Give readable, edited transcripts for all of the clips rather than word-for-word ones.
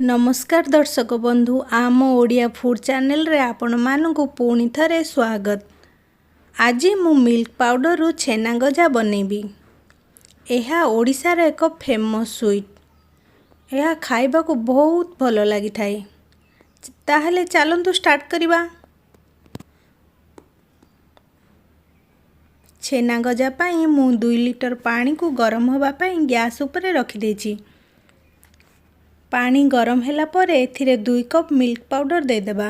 ନମସ୍କାର ଦର୍ଶକ ବନ୍ଧୁ, ଆମ ଓଡ଼ିଆ ଫୁଡ଼୍ ଚ୍ୟାନେଲରେ ଆପଣମାନଙ୍କୁ ପୁଣି ଥରେ ସ୍ୱାଗତ। ଆଜି ମୁଁ ମିଲ୍କ ପାଉଡ଼ରରୁ ଛେନା ଗଜା ବନେଇବି। ଏହା ଓଡ଼ିଶାର ଏକ ଫେମସ୍ ସୁଇଟ୍। ଏହା ଖାଇବାକୁ ବହୁତ ଭଲ ଲାଗିଥାଏ। ତାହେଲେ ଚାଲନ୍ତୁ ଷ୍ଟାର୍ଟ କରିବା। ଛେନା ଗଜା ପାଇଁ ମୁଁ 2 ଲିଟର ପାଣିକୁ ଗରମ ହେବା ପାଇଁ ଗ୍ୟାସ୍ ଉପରେ ରଖିଦେଇଛି। ପାଣି ଗରମ ହେଲା ପରେ ଏଥିରେ 2 କପ୍ ମିଲ୍କ ପାଉଡ଼ର ଦେଇଦେବା।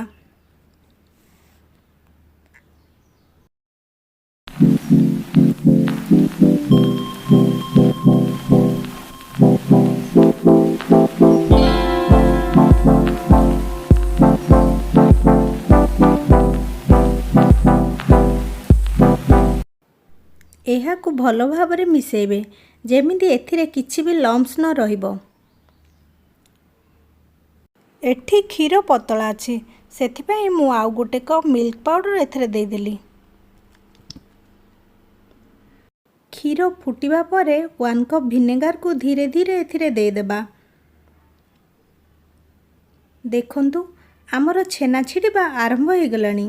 ଏହାକୁ ଭଲ ଭାବରେ ମିଶାଇବେ, ଯେମିତି ଏଥିରେ କିଛି ବି ଲମ୍ପସ୍ ନ ରହିବ। ଏଠି କ୍ଷୀର ପତଳା ଅଛି, ସେଥିପାଇଁ ମୁଁ ଆଉ 1 କପ୍ ମିଲ୍କ ପାଉଡ଼ର ଏଥିରେ ଦେଇଦେଲି। କ୍ଷୀର ଫୁଟିବା ପରେ 1 କପ୍ ଭିନେଗାରକୁ ଧୀରେ ଧୀରେ ଏଥିରେ ଦେଇଦେବା। ଦେଖନ୍ତୁ, ଆମର ଛେନା ଛିଡ଼ିବା ଆରମ୍ଭ ହୋଇଗଲାଣି।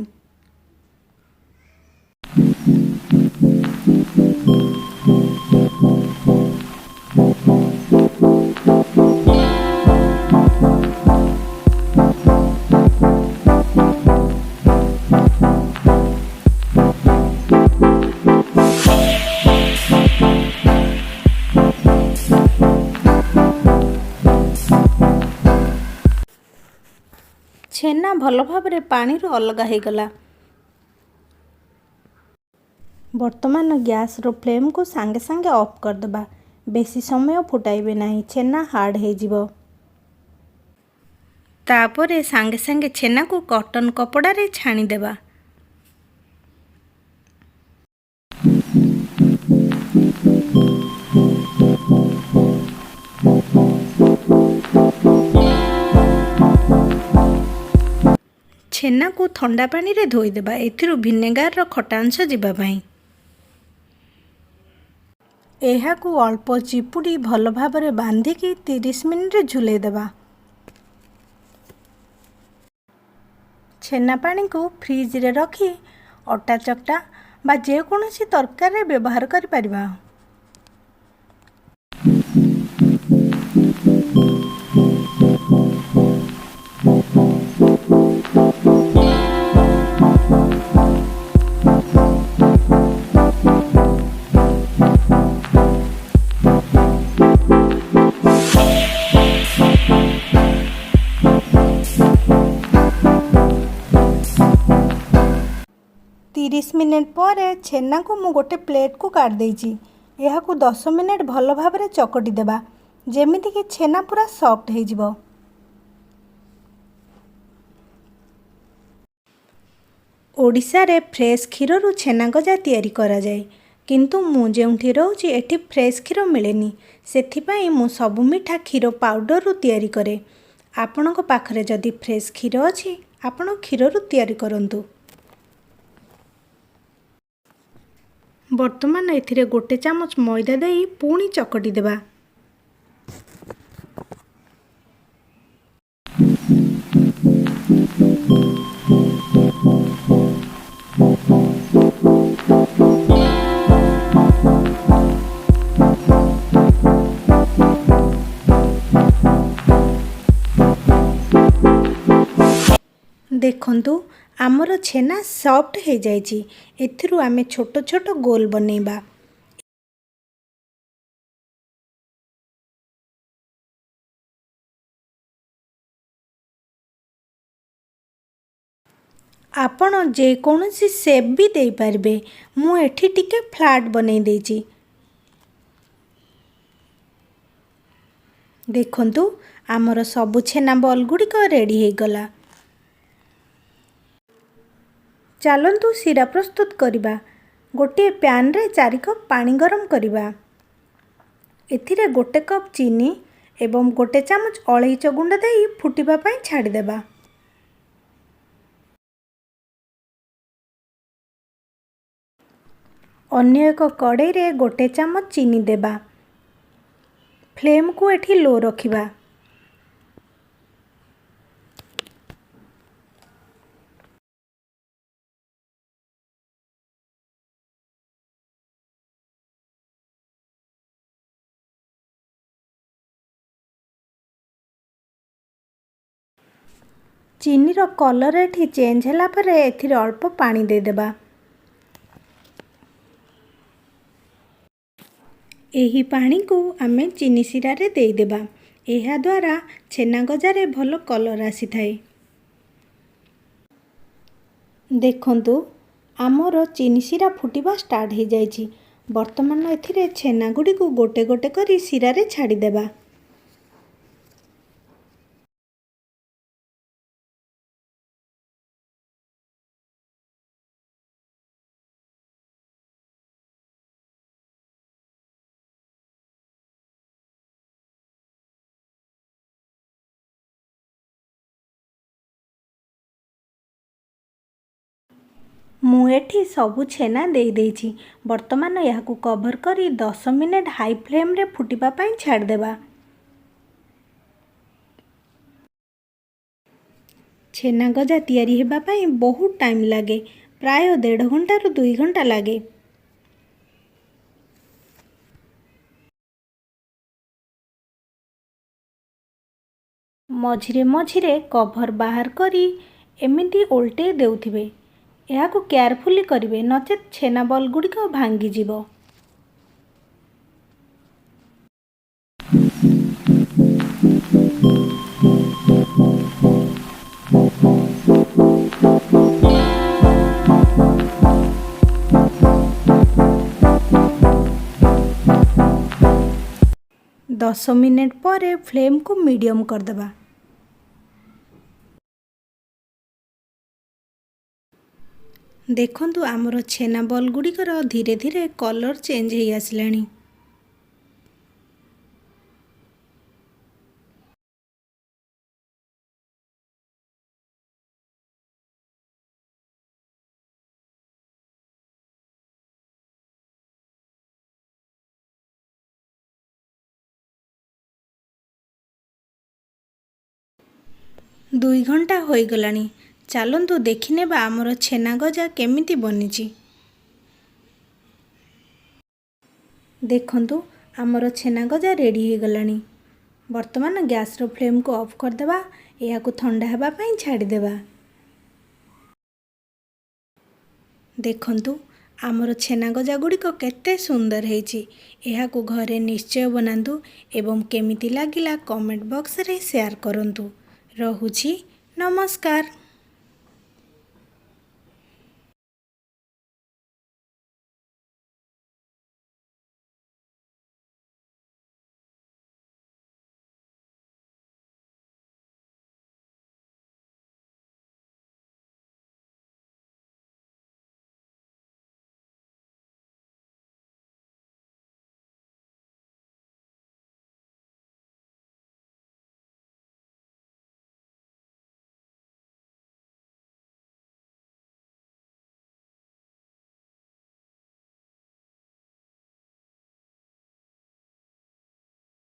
ଛେନା ଭଲ ଭାବରେ ପାଣିରୁ ଅଲଗା ହୋଇଗଲା। ବର୍ତ୍ତମାନ ଗ୍ୟାସ୍ର ଫ୍ଲେମ୍କୁ ସାଙ୍ଗେ ସାଙ୍ଗେ ଅଫ୍ କରିଦେବା। ବେଶୀ ସମୟ ଫୁଟାଇବେ ନାହିଁ, ଛେନା ହାର୍ଡ଼ ହେଇଯିବ। ତାପରେ ସାଙ୍ଗେ ସାଙ୍ଗେ ଛେନାକୁ କଟନ୍ କପଡ଼ାରେ ଛାଣିଦେବା। ଛେନାକୁ ଥଣ୍ଡା ପାଣିରେ ଧୋଇଦେବା, ଏଥିରୁ ଭିନେଗାରର ଖଟା ଅଂଶ ଯିବା ପାଇଁ। ଏହାକୁ ଅଳ୍ପ ଚିପୁଡ଼ି ଭଲ ଭାବରେ ବାନ୍ଧିକି 30 ମିନିଟ୍ ଝୁଲେଇ ଦେବା। ଛେନା ପାଣିକୁ ଫ୍ରିଜରେ ରଖି ଅଟା ଚକଟା ବା ଯେକୌଣସି ତରକାରୀରେ ବ୍ୟବହାର କରିପାରିବା। 30 ମିନିଟ୍ ପରେ ଛେନାକୁ ମୁଁ ଗୋଟେ ପ୍ଲେଟ୍କୁ କାଢ଼ି ଦେଇଛି। ଏହାକୁ 10 ମିନିଟ୍ ଭଲ ଭାବରେ ଚକଟି ଦେବା, ଯେମିତିକି ଛେନା ପୁରା ସଫ୍ଟ ହେଇଯିବ। ଓଡ଼ିଶାରେ ଫ୍ରେଶ୍ କ୍ଷୀରରୁ ଛେନା ଗଜା ତିଆରି କରାଯାଏ, କିନ୍ତୁ ମୁଁ ଯେଉଁଠି ରହୁଛି ଏଠି ଫ୍ରେଶ୍ କ୍ଷୀର ମିଳେନି। ସେଥିପାଇଁ ମୁଁ ସବୁ ମିଠା କ୍ଷୀର ପାଉଡ଼ରରୁ ତିଆରି କରେ। ଆପଣଙ୍କ ପାଖରେ ଯଦି ଫ୍ରେଶ୍ କ୍ଷୀର ଅଛି, ଆପଣ କ୍ଷୀରରୁ ତିଆରି କରନ୍ତୁ। ବର୍ତ୍ତମାନ ଏଥିରେ 1 ଚାମଚ ମଇଦା ଦେଇ ପୁଣି ଚକଟି ଦେବା। ଦେଖନ୍ତୁ, ଆମର ଛେନା ସଫ୍ଟ ହେଇଯାଇଛି। ଏଥିରୁ ଆମେ ଛୋଟ ଛୋଟ ଗୋଲ ବନେଇବା। ଆପଣ ଯେକୌଣସି ସେପ୍ ବି ଦେଇପାରିବେ। ମୁଁ ଏଠି ଟିକେ ଫ୍ଲାଟ୍ ବନେଇ ଦେଇଛି। ଦେଖନ୍ତୁ, ଆମର ସବୁ ଛେନା ବଲ୍ ଗୁଡ଼ିକ ରେଡ଼ି ହେଇଗଲା। ଚାଲନ୍ତୁ ଶିରା ପ୍ରସ୍ତୁତ କରିବା। ଗୋଟିଏ ପ୍ୟାନ୍ରେ 4 କପ୍ ପାଣି ଗରମ କରିବା। ଏଥିରେ 1 କପ୍ ଚିନି ଏବଂ 1 ଚାମଚ ଅଳେଇଚ ଗୁଣ୍ଡ ଦେଇ ଫୁଟିବା ପାଇଁ ଛାଡ଼ିଦେବା। ଅନ୍ୟ ଏକ କଡ଼େଇରେ 1 ଚାମଚ ଚିନି ଦେବା। ଫ୍ଲେମ୍କୁ ଏଠି ଲୋ ରଖିବା। ଚିନିର କଲର୍ ଏଠି ଚେଞ୍ଜ ହେଲା ପରେ ଏଥିରେ ଅଳ୍ପ ପାଣି ଦେଇଦେବା। ଏହି ପାଣିକୁ ଆମେ ଚିନି ଶିରାରେ ଦେଇଦେବା। ଏହାଦ୍ୱାରା ଛେନା ଗଜାରେ ଭଲ କଲର୍ ଆସିଥାଏ। ଦେଖନ୍ତୁ, ଆମର ଚିନି ଶିରା ଫୁଟିବା ଷ୍ଟାର୍ଟ ହୋଇଯାଇଛି। ବର୍ତ୍ତମାନ ଏଥିରେ ଛେନା ଗୁଡ଼ିକୁ ଗୋଟେ ଗୋଟେ କରି ଶିରାରେ ଛାଡ଼ିଦେବା। ମୁଁ ଏଠି ସବୁ ଛେନା ଦେଇଦେଇଛି। ବର୍ତ୍ତମାନ ଏହାକୁ କଭର୍ କରି 10 ମିନିଟ୍ ହାଇ ଫ୍ଲେମ୍ରେ ଫୁଟିବା ପାଇଁ ଛାଡ଼ିଦେବା। ଛେନା ଗଜା ତିଆରି ହେବା ପାଇଁ ବହୁତ ଟାଇମ୍ ଲାଗେ, ପ୍ରାୟ ଦେଢ଼ ଘଣ୍ଟାରୁ 2 ଘଣ୍ଟା ଲାଗେ। ମଝିରେ ମଝିରେ କଭର୍ ବାହାର କରି ଏମିତି ଓଲଟେଇ ଦେଉଥିବେ। ଏହାକୁ କେୟାରଫୁଲି କରିବେ, ନଚେତ୍ ଛେନା ବଲ୍ ଗୁଡ଼ିକ ଭାଙ୍ଗିଯିବ। 10 ମିନିଟ୍ ପରେ ଫ୍ଲେମ୍କୁ ମିଡ଼ିୟମ୍ କରିଦେବା। ଦେଖନ୍ତୁ, ଆମର ଛେନା ବଲ୍ ଗୁଡ଼ିକର ଧୀରେ ଧୀରେ କଲର୍ ଚେଞ୍ଜ ହେଇ ଆସିଲାଣି। 2 ଘଣ୍ଟା ହୋଇଗଲାଣି। ଚାଲନ୍ତୁ ଦେଖିନେବା ଆମର ଛେନା ଗଜା କେମିତି ବନିଛି। ଦେଖନ୍ତୁ, ଆମର ଛେନା ଗଜା ରେଡ଼ି ହୋଇଗଲାଣି। ବର୍ତ୍ତମାନ ଗ୍ୟାସ୍ର ଫ୍ଲେମ୍କୁ ଅଫ୍ କରିଦେବା। ଏହାକୁ ଥଣ୍ଡା ହେବା ପାଇଁ ଛାଡ଼ିଦେବା। ଦେଖନ୍ତୁ, ଆମର ଛେନା ଗଜା ଗୁଡ଼ିକ କେତେ ସୁନ୍ଦର ହେଇଛି। ଏହାକୁ ଘରେ ନିଶ୍ଚୟ ବନାନ୍ତୁ ଏବଂ କେମିତି ଲାଗିଲା କମେଣ୍ଟ ବକ୍ସରେ ସେୟାର କରନ୍ତୁ। ରହୁଛି, ନମସ୍କାର।